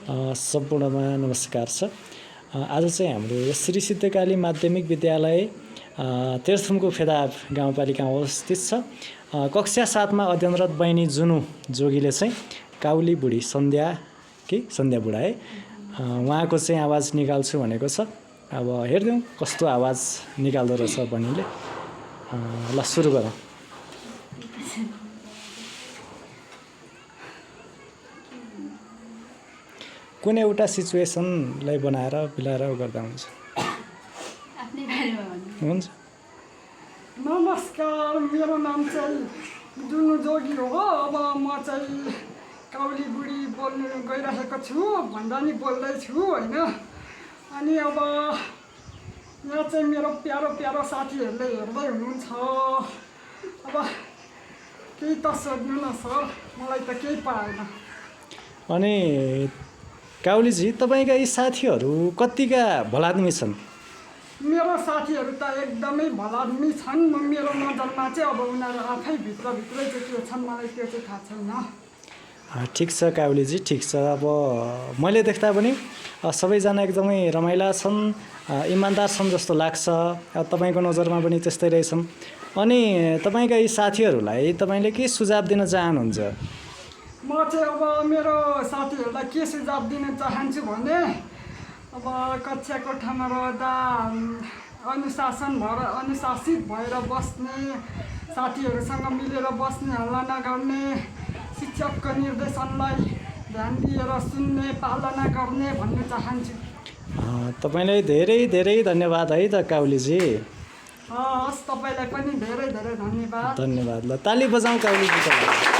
सम्पूर्णमा नमस्कार छ। आज चाहिँ हाम्रो श्री सिद्धकाली माध्यमिक विद्यालय तेह्रथुमको फेदाब गाउँपालिकामा अवस्थित छ। कक्षा 7 मा अध्ययनरत बहिनी जुनु जोगीले चाहिँ काउली बुढी सन्ध्या बुढा है उहाँको चाहिँ आवाज निकाल्छु भनेको छ। अब हेर्दिउँ कस्तो आवाज निकाल्दो रहेछ बहिनीले। ल सुरु गरौँ। कुनै एउटा सिचुएसनलाई बनाएर बिलाएर गर्दा हुन्छ। हुन्छ। नमस्कार, मेरो नाम चाहिँ जुनु जोगी हो। अब म चाहिँ काउली बुढी बोल्नु गइरहेको छु भन्दा नि बोल्दैछु होइन। अनि अब यहाँ चाहिँ मेरो प्यारो प्यारो साथीहरूले हेर्दै हुनुहुन्छ। अब केही त सोध्नु न सर, मलाई त केही पाएन। अनि काउलीजी तपाईँका यी साथीहरू कतिका भलादमी छन्? मेरो साथीहरू त एकदमै भलादमी छन्। मेरो नजरमा चाहिँ अब उनीहरू आफै भित्रभित्रै चाहिँ के छन् मलाई त्यो चाहिँ थाहा छैन। ठिक छ काउलीजी, ठिक छ। अब मैले देख्दा पनि सबैजना एकदमै रमाइला छन्, इमान्दार छन् जस्तो लाग्छ। तपाईँको नजरमा पनि त्यस्तै रहेछन्। अनि तपाईँका यी साथीहरूलाई तपाईँले के सुझाव दिन चाहनुहुन्छ? म चाहिँ अब मेरो साथीहरूलाई के सुझाव दिन चाहन्छु भने अब कक्षा कोठामा रहँदा अनुशासित भएर बस्ने, साथीहरूसँग मिलेर बस्ने, हल्ला नगर्ने, शिक्षकको निर्देशनलाई ध्यान दिएर सुन्ने, पालना गर्ने भन्न चाहन्छु। तपाईँलाई धेरै धेरै धन्यवाद है त काउलीजी। हस्, तपाईँलाई पनि धेरै धेरै धन्यवाद। धन्यवाद। ल ताली बजाउँ काउलीजीको लागि।